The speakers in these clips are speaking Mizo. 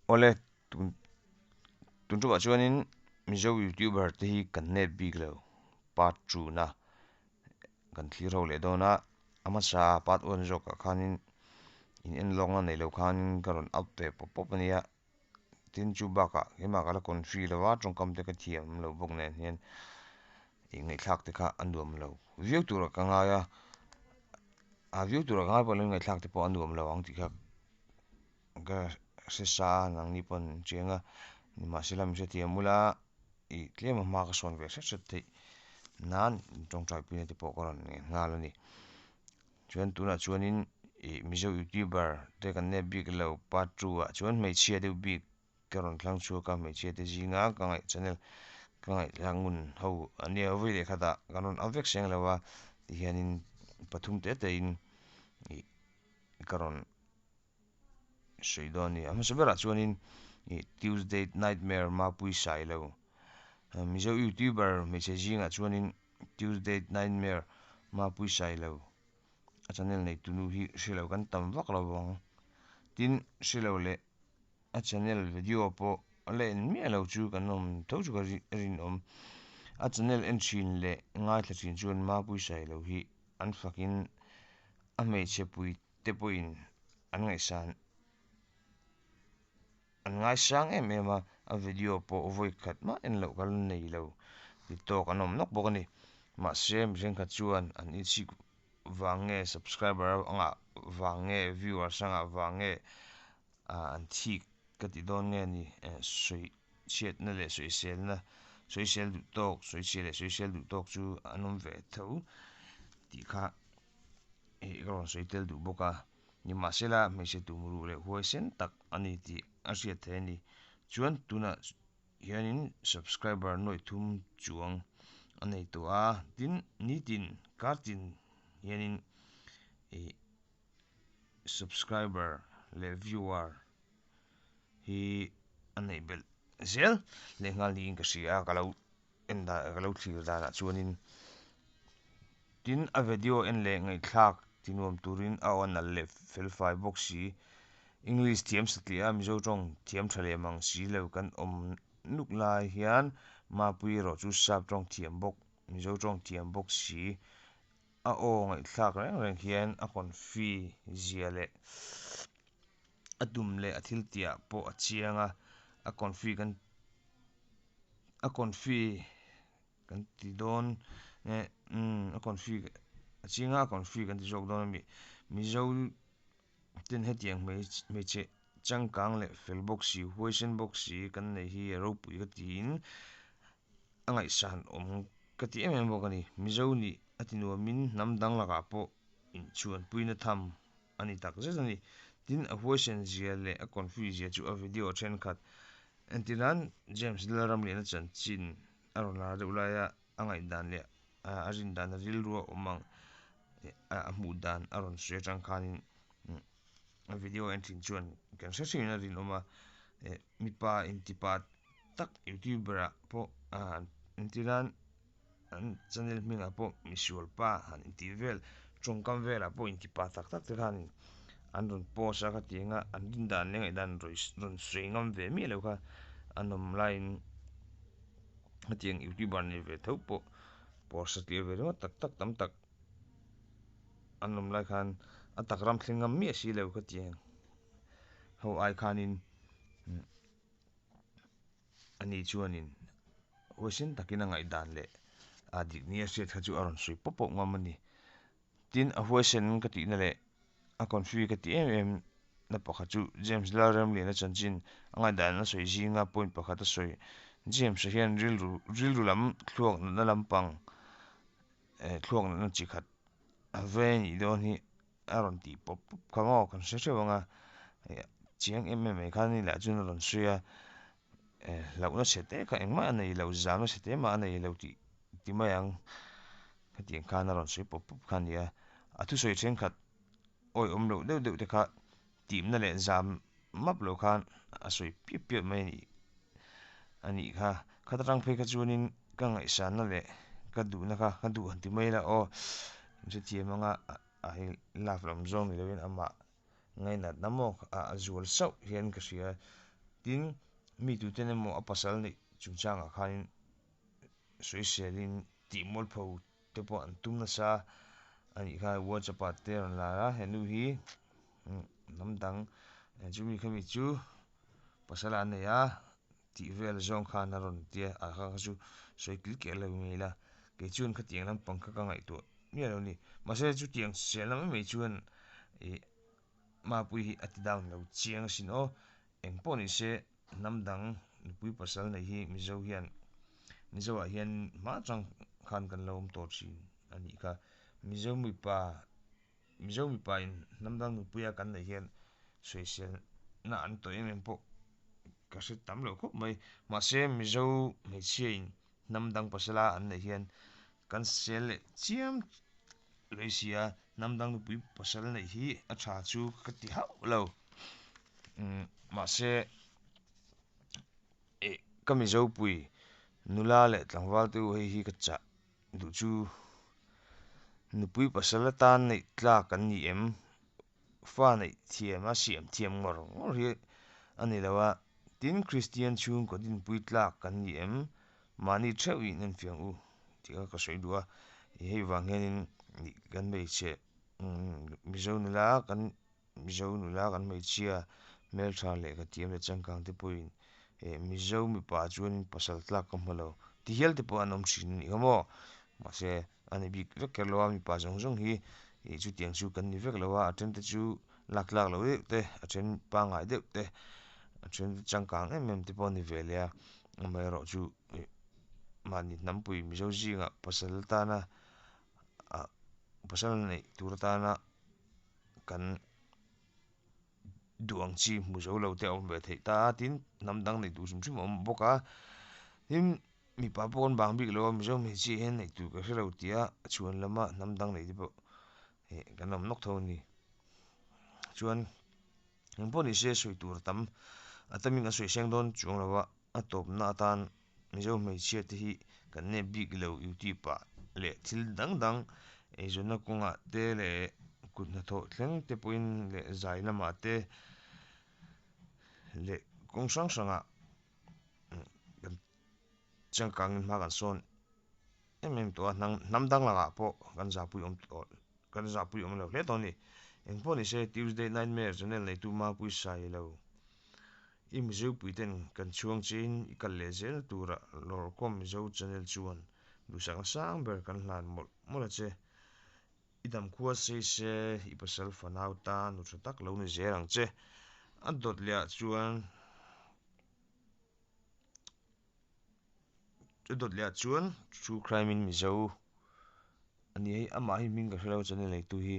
Awle, tun tun ṭumah chuanin Mizo youtuber te hi kan nep bik lo part two na kan thlir ho leh dawn a, a hmasa part one zawkah khanin in en lawkna nei lo khanin ka rawn up ve pawp pawp a nia. Tin chu bakah keimah ka la confi lo a, tawngkam te ka thiam lo bawk nen hian ih ngaihthlak te kha a nuam lo viau turah ka ngai a, a viau turah ka ngai pawh lo ngaihthlak te pawh a nuam lo ang tih kha ka hre sa a, nangni pawn an chiang a, nimahsela min hrethiam ula ih tlem a hma ka sawn ve hret hret theih nan tawngtai puina te pawh ka rawn ngen nghal a ni. Chuan tunah chuanin ih Mizo youtuber te kan nep bik lo part two ah chuan hmeichhia deuh bik ka rawn thlang chhuak a, hmeichhia te zinga ka ngaih channel ka ngaihthlak ngun ho a nia vawi leh khatah kan rawn up vek seng lo a tihianin pathum te te in ih ka rawn sawi dawn a ni. A hmasa berah chuanin ih Tuesday Nightmare Mapui Sailo Mizo youtuber hmeichhe zingah chuanin Tuesday Nightmare Mapui Sailo a channel nei tunu hi hre lo kan tam vak lo vang. Tin hre lo leh a channel video pawh a la en miah lo chu kan awm tho chu ka rinawm. A channel en thin leh ngaithla thin chuan Mapui Sailo hi an fakin a hmeichhe pui te pawhin an ngaihsan an ngaisang em em a, a video pawh vawi khat mah en loh ka la nei lo ti tawk an awm nawk bawk a ni. Mahse mi thenkhat chuan an inchhik vang nge subscriber anga vang nge viewers anga vang nge an thik ka ti dawn nge ni sawi chhiatna leh sawiselna sawisel duh tawk sawichhia leh sawisel duh tawk chu an awm ve tho tih kha ih ka rawn sawi tel duh bawk a. Nimahsela hmeichhe tumruh leh huaisen tak a ni tih a hriat theih a ni. Chuan tunah hianin subscriber nuaih thum chuang a nei tawh a, tin nitin kar tin hianin ih subscriber leh viewer hi a neih belh zel leh nghal niin ka hria a, ka lo en dan ka lo thlir danah chuanin tin a video en leh ngaihthlak ti nuam turin a aw nalh leh fel fai bawk si English thiam satliah a Mizo tawng thiam tha leh mang si lo kan awm nuk lai hian Mapui erawh chu sap tawng thiam bawk Mizo tawng thiam bawk si a aw ngaihthlak reng reng hian a confi zia leh a tum leh a thil tihah pawh a chiang a a confi kan a confi kan ti dawn nge umm a confi a chiang a a confi kan ti zawk dawn a mi Mizo ten hetiang hmeichhe changkang leh fel bawk si huaisen bawk si kan neih hi a ropui ka tiin a ngaihsan awm ka ti em em bawk a ni. Mizo nih a ti nuamin hnam dang lakah pawh inchhuanpuina tham a ni tak zet a ni. Tin, a huaisen zia leh a confuse zia chu a video thenkhat entir nan James Lalramliana chanchin a rawn lar deuh laia a ngaihdan leh a rin dan a rilru a awm ang a hmuh dan a rawn sawi atang khanin a video en thin chuan kan hre hrim in a rinawm a mipa intipa tak youtuber ah pawh entir nan an channel hmingah pawh misual pa han intih vel tawngkam velah pawh intipa tak tak te khan an rawn post a khatiang a an rin dan leh ngaihdan rawn sawi ngam ve miah lo kha an awm laiin hetiang youtuber nei ve tho pawh post a tir ve ringawt tak tak tam tak an awm lai khan a tak ram thleng ngam miah si lo khatiang ho ai khanin. Ani chuanin huaisen takin a ngaihdan leh a dik nia hriat kha chu a rawn sawi pawp pawp ngam a ni. Tin, a huaisen ka tihna leh a confi ka tih em em na pakhat chu James Lalremliana chanchin a ngaihdan a sawi zinga point pakhat a sawi. James-a hian rilru rilru lam thluak natna lampang thluak natna chi khat a ve nih dawn hi a rawn tih pawp pawp kha maw kan hre hreuh ang a chiang em em mai khan lah chuan a rawn sawi a hlauhna chhe te kha engmah a nei lo zamna chhe te mah a nei lo tih ti mai ang hetiang khan a rawn sawi pawp pawp kha a ni a a thusawi thenkhat awihawm loh deuh deuh te kha timna leh zam map loh khan a sawi piap piap mai a nih a nih kha khat atang phei kha chuanin ka ngaihsanna leh ka duhna kha ka duh han ti mai la aw hrethiam anga a hei love lam zawng ni lovin amah ngainatna maw a zual sauh hian ka hria. Tin, mi tuten emaw a pasal neih chungchangah khanin sawiselin tih mualpho te pawh an tum nasa a nih kha WhatsApp ah te a rawn lar a, he nu hi hnam dang chumi khami chu pasal ah an nei a tih vel zawng khan a rawn tia a kha kha chu sawi kil keh lo ngei la kei chuan khatiang lampang kha ka ngaihtuah miah lo a ni mahse chutiang selna mai mai chuan ih Mapui hi a ti down lo chiang asin aw eng pawh ni se hnam dang nupui pasal nei hi Mizo hian Mizo ah hian hma chang khan kan lo awm tawh thin a nih kha Mizo mipa Mizo mipa in hnam dang nupui a kan neih hian sawisel na an tawh em em pawh ka hre tam lo khawp mai mahse Mizo hmeichhia in hnam dang pasal a an neih hian kan sel leh chiam lei si a hnam dang nupui pasal neih hi a tha chu ka ti hauh lo mahse eh ka Mizo pui nula leh tlangval te u hei hi ka chah duh chu nupui pasal atan neih tlak an ni em fa neih thiam a siam thiam ngawr ngawr hi a ni lo a tin Kristian chhungkaw dinpui tlak kan ni em mahni theuh in enfiah u tih kha ka sawi duh a hei vang hianin kan hmeichhe Mizo nula kan Mizo nula kan hmeichhia hmeltha lehkha thiam leh changkang te pawhin eh Mizo mipa chuanin pasal tlak ka hmu lo ti hial te pawh an awm thin a nih kha maw mahse a ni bik vek kher lo a mipa zawng zawng hi ih chutiang chu kan ni vek lo a a then te chu lak tlak loh deuh te a then pangngai deuh te a then changkang em em te pawh a ni ve leh a amaherawhchu ih mahni hnampui Mizo zingah pasal tana ah pasal neih tur atana kan duh ang chi hmu zo lo te a awm ve theih ta a tin hnam dang neih duh hrim hrim a awm bawk a tin mipa pawh an bang bik lo a mizo hmeichhia hian neih tur ka hre lo tia a chhuan lama hnam dang neih te pawh ih kan awm nawk tho a ni chuan engpawh ni se sawi tur a tam a tamin a sawi seng dawn chuang lo a. A tawpna atan Mizo hmeichhia te hi kan nep bik lo YouTube ah leh thil dang dang eizawnna kawngah te leh kut hnathawh thleng te pawhin leh zai lamah te leh kawng hrang hrangah kan changkangin hma kan sawn em em tawh a hnam dang lakah pawh kan zahpui awm tawh kan zahpui awm lo hle tawh a ni. Engpawh ni se Tuesday Nightmare channel neitu Mapui Sailo I Mizopui ten kan chhuang chein i kal leh zel turah Lawrkhawm Mizo channel chuan duhsakna sang ber kan hlan mawlh mawlh a che. I damkhua sei se i pasal fanau tan nu tha tak lo ni zel ang che. A dawt leh ah chuan A dawt leh ah chuan True Crime in Mizo a ni hei amah hi hming ka hre lo channel neitu hi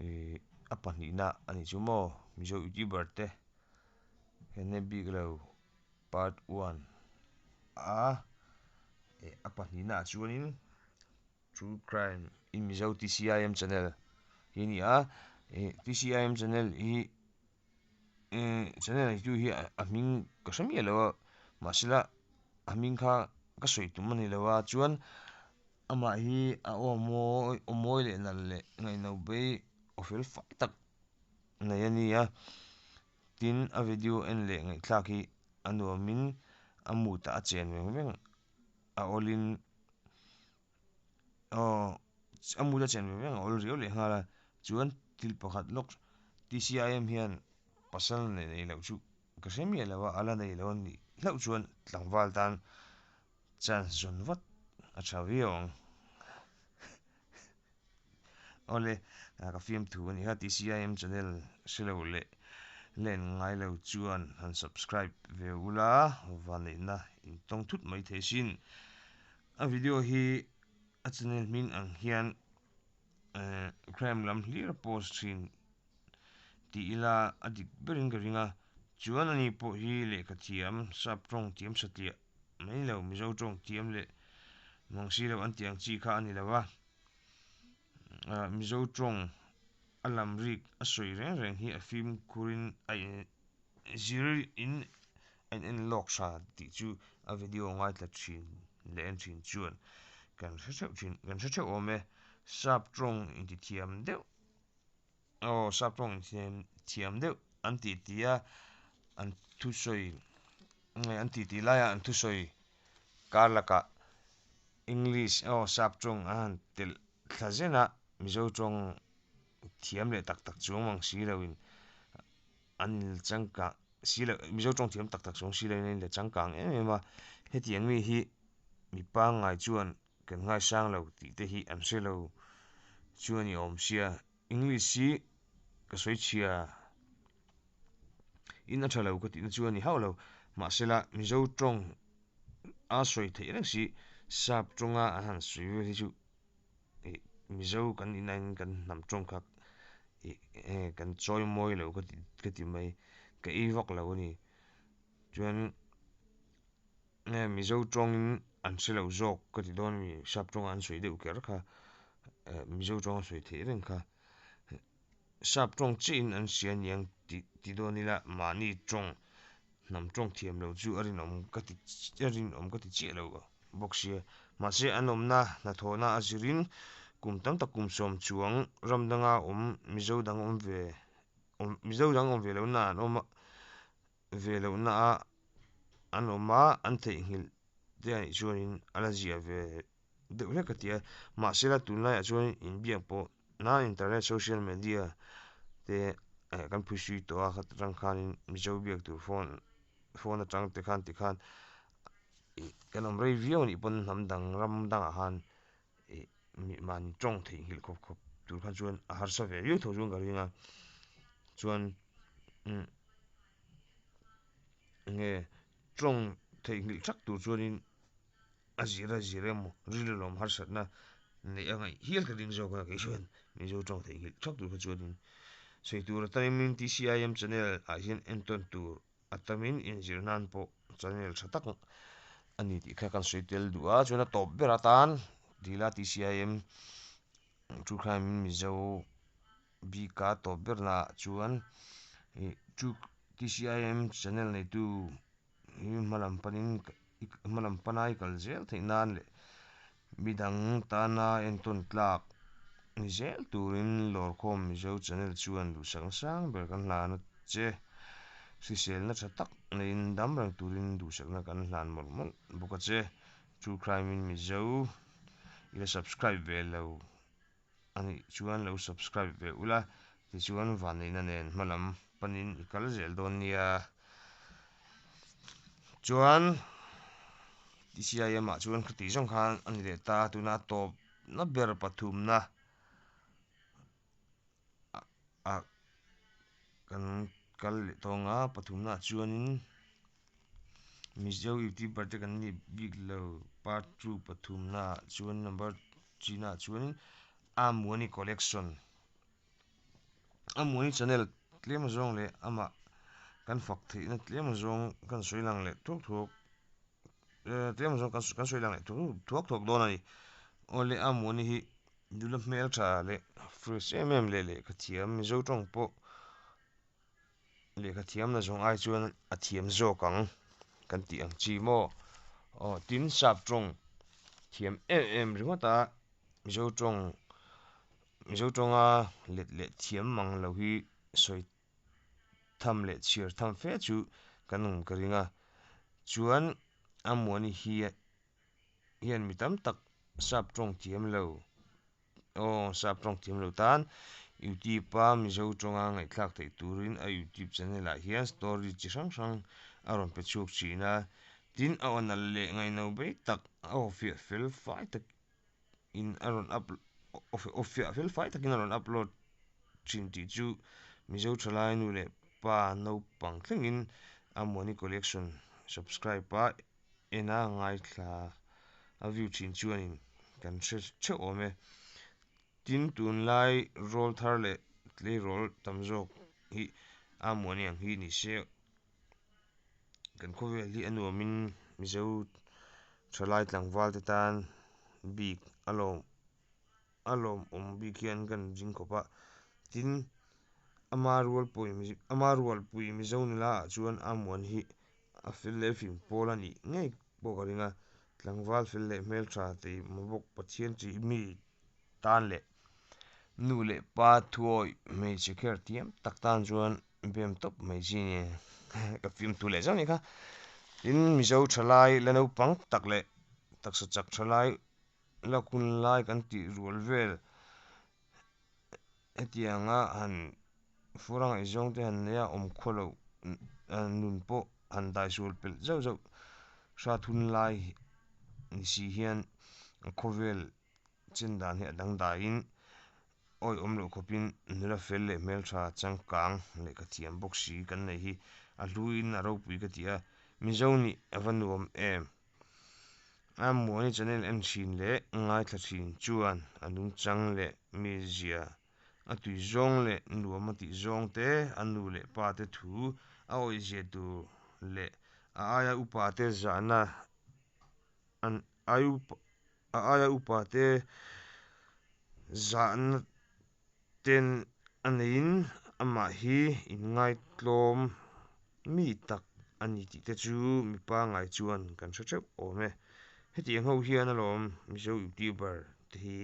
ih a pahnihna a nih chu maw Mizo youtuber te hian hei bik lo part one a eh a pahnihna ah chuanin True Crime in Mizo TCIM channel hi a ni a ih TCIM channel hi. Channel neitu hi a hming ka hre miah lo a mahsela a hming kha ka sawi tum a ni lo a chuan amah hi a aw mawi aw mawi leh nalh leh ngaihno bei aw fel fai tak nei a ni a tin a video en leh ngaihthlak hi a nuamin a mood ah a chen veng veng a awlin. Aw a mut a chen ve veng a awl riau leh nghal a chuan thil pakhat lawk TCIM hian pasal nei nei loh chu ka hre miah lo a a la nei lo a nih hlauh chuan tlangval tan chance zawn vat a tha viau ang awle ka fiamthu a nih kha TCIM channel hre lo leh len ngai lo chuan han subscribe ve ula vaneihna intawng thut mai thei sin. A video hi a channel hming ang hian eh crime lam hlir a post thin tih ila a dik berin ka ring a, chuan ani pawh hi lehkha thiam sap tawng thiam satliah mai lo Mizo tawng thiam leh mang si lo an tih ang chi kha a ni lo a, ah Mizo tawng a lam rik a sawi reng reng hi a fimkhurin a in Zir in a in en lawk tha tih chu a video ngaithla thin leh en thin chuan kan hre theuh thin kan hre theuh awm e. Sap tawng inti thiam deuh aw sap tawng inthiam thiam deuh an tih ti a. An thusawi an titi laia an thusawi kar lakah English emaw sap tawng an han telh thla zen a, Mizo tawng thiam leh tak tak chuang mang si loin an inla changkang si lo Mizo tawng thiam tak tak chuang si loin an inla changkang em em a, hetiang mi hi mi pangngai chuan kan ngaisang lo tih te hi an hre lo chu a ni awm sia. English hi ka sawi chhia in a tha lo ka tihna chu a ni hauh lo. Mahsela Mizo tawng a sawi theih reng si, sap tawnga an han sawi vel hi chu ih Mizo kan nihna in kan hnam tawng kha ih kan chawi mawi lo ka ti ka ti mai, ka ei vak lo a ni. Chuan nge Mizo tawngin an hre lo zawk ka ti dawn mi sap tawnga an sawi deuh kher kha Mizo tawnga sawi theih reng kha sap tawng chiahin an hria aniang tih ti dawn ila mahni tawng hnam tawng thiam lo chu a rinawm ka ti a rinawm ka ti chiah lo bawk sia mahse an awmna hnathawhna a zirin kum tam tak kum sawm chuang ram danga awm Mizo dang awm ve Mizo dang awm ve lohna an awm a. ve lohna a an awm a, an theihnghilh te anih chuanin a la ziah ve deuh hlek a ti a, mahsela tunlaiah chuan inbiak pawh nan internet social media te eh kan phuisui tawh a khat atang khanin Mizo biak tur phone phone atang te khan tikhan ih kan awm rei viau anih pawn hnam dang ram dangah khan ih mahni tawng theihnghilh khawp khawp tur khan chuan a harsa ve viau tho chuan ka ring a chuan umm enge tawng theihnghilh thak tur chuanin a zir a zir emaw rilru lawm harsatna neih a ngaih hial ka ring zawk a kei chuan Mizo tawng theihnghilh thak tur kha chuanin sawi tur a tamin TCIM channel ah hian entawn tur a tamin inzir nan pawh channel tha tak a ni tih kha kan sawi tel duh a chuan a tawp ber atan Dila TCIM True Crime in Mizo bika tawp ber na ah chuan ih True TCIM channel neitu hi hma lam panin hma lam pana i kal zel theih nan leh midang tana entawn tlak ni zel turin Lawrkhawm Mizo channel chuan duhsakna sang ber kan hlan a che. Hriselna tha tak neiin dam reng turin duhsakna kan hlan mawlh mawlh bawk a che. True Crime in Mizo i la subscribe ve lo a nih chuan lo subscribe ve ula, tichuan vanneihna nen hmalam panin i kal zel dawn nia. Chuan TCIM ah chuan khati zawng khan a ni leh ta, tuna a tawpna ber pathumna ah kan kal leh tawng a, pathumna ah chuanin Mizo youtuber te kan ni bik lo part 2 pathumna ah chuan number china ah chuanin Amuani collection Amuani channel tlem azawng leh amah kan fak theihna tlem azawng kan sawi lang leh thuak thuak tlem azawng kan sawi lang leh thuak thuak dawn a ni. Awle Amuani hi nula hmeltha leh fresh em em leh lehkha thiam Mizo tawng pawh lehkha thiamna zawng ai chuan a thiam zawk ang kan tih ang chi maw? Aw tin sap tawng thiam em em ringawt a Mizo tawng Mizo tawnga let leh thiam mang lo hi sawi tham leh chhiar tham fe chu kan awm ka ring a chuan Amuani hi hian mi tam tak sap tawng thiam lo Aw, sap tawng thiam lo tan YouTube a Mizo tawnga ngaihthlak theih turin a YouTube channel ah hian story chi hrang hrang a rawn pe chhuak thin a. Tin, a aw nalh leh ngaihno bei tak a aw fiah fel fai takin a rawn up aw fiah fel fai takin a rawn upload thin tih chu Mizo thalai nu leh pa naupang thlengin Amuani Collection subscribe a ena ngaithla a view thin chuanin kan hre theuh awm e. Tin, tunlai rawl thar leh tleirawl tam zawk hi a muani ang hi ni se kan khawvel hi a nuamin Mizo thalai tlangval te tan bik a lawm a lawmawm bik hian kan ring khawp a. Tin, ama rualpui ama rualpui Mizo nula ah chuan a muan hi A fel leh fing pawl a nih ngei pawh ka ring a, tlangval fel leh hmeltha tei mabawk Pathian tih mi tan leh nu leh pa thuawi hmeichhe kher thiam tak tan chuan bem tawp mai chi nia. Ka fiamthu leh zauh a nih kha. Tin, Mizo thalai la naupang tak leh taksa chak thalai la hun lai kan tih rual vel hetianga han fur a ngaihzawng te han nei a awm khaw loh nun pawh han daisual pelh zauh zauh hrat hun lai ni si hian khawvel chen dan hi a dangdaiin awi awm loh khawpin nula fel leh hmeltha changkang lehkha thiam bawk si kan nei hi a hluin a ropui ka ti a, Mizo nih a va nuam em? A Muani channel en thin leh ngaithla thin chuan a nungchang leh mizia a tui zawng leh nuam a tih zawng te, a nu leh pa te thu a awihzia tur leh a aia upa te zahna an a aia upa te zahna ten a neiin amah hi inngaitlawm mi tak a ni tih te chu mi pangngai chuan kan hre theuh awm e. Hetiang ho hian alawm Mizo YouTuber te hi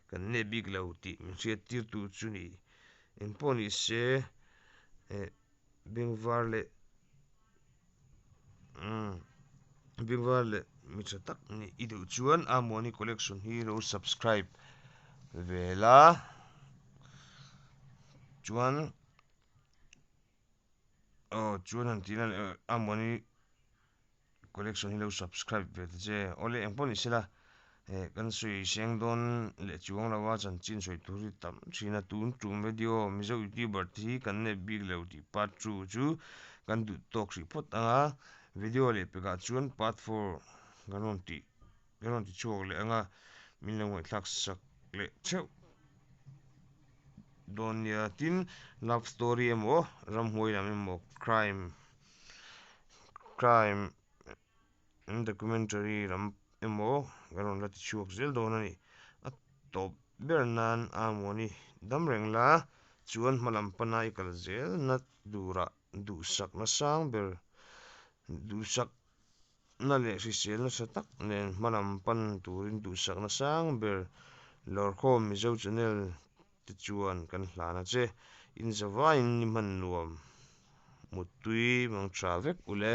kan nep bik lo tih min hriat tirtu chu ni. Engpawh ni se bengvar leh Bengvar leh mi tha tak nih i duh chuan Amuani Collection hi lo subscribe ve la chuan aw chuan han tih nan Amuani Collection hi lo subscribe ve ta che awle engpawh ni sela eh kan sawi seng dawn leh chuang lo a chanchin sawi tur hi tam thin a tun tum video Mizo youtuber te hi kan nep bik lo tih part 2 chu kan duh tawk hrih phawt ang a video leh pekah chuan part 4 kan rawn tih kan rawn ti chhuak leh ang a min lo ngaihthlak sak leh theuh dawn nia tin love story emaw ramhuai lam emaw crime crime documentary lam emaw kan rawn la ti chhuak zel dawn a ni. A tawp ber nan a mawni dam reng la chuan hma lam pana i kal zel na turah duhsakna sang ber duhsakna leh hrisel nasa tak nen hma lam pan turin duhsakna sang ber Lawrkhawm Mizo Channel te chuan kan hlan a che. Inzavaiin ni hman nuam muttui mang tha vek ule.